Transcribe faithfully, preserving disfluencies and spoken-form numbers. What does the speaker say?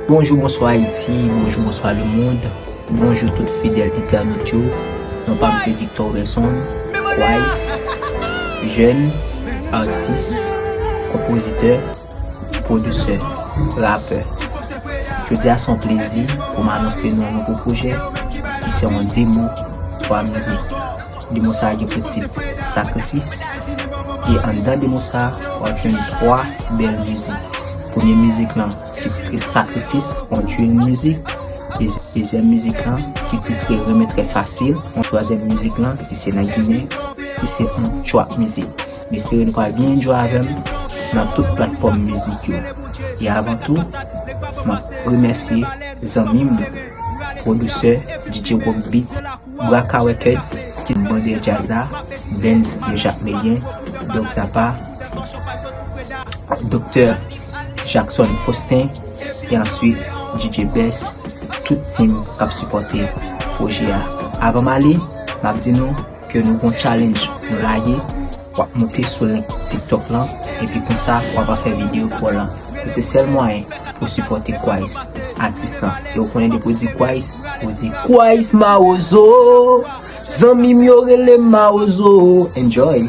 Bonjou, bonswa Ayiti, bonjou, bonswa lemonn, bonjou tout fidèl entènot yo. Non pa m se Victor Roberson, Kwais, jèn, atis, konpozitè, pwodisè, rapè. Jodi a se yon plezi pou m anonse nou yon nouvo pwojè ki se yon demo twa mizik. Demo sa a gen pou tit Sakrifis. E anndan demo sa a, w ap jwenn twa bèl mizik. Premye mizik lan ki titre Sakrifis, yon drill mizik. Dezi-, dezyèm mizik lan ki titre Renmen Trè Fasil, yon twazyèm mizik lan ki se nan ginen, ki se yon trap mizik. M espere nou pral byen enjoy avè m nan tout platfòm mizik yo. E avan tou, m ap remèsye zanmi m, pwodisè D J Rock Beats, Braka Records, ki bande djaz la, Benz de Jacques Melien, Doc Zapa, Doktè Jackson Faustin, e answit D J Best, tout team k ap sipòte pwojè a. Avan m ale, m ap di nou ke nou gon challenge nou lage, w ap moute sou link TikTok lan, epi konsa w ap fè videyo pou w lan. E se sèl mwayen pou sipòte Kwais, atis lan. E w konnen depi w di Kwais, ou di Kwais Mawozo, zanmi m yo rele m Mawozo. Enjoy!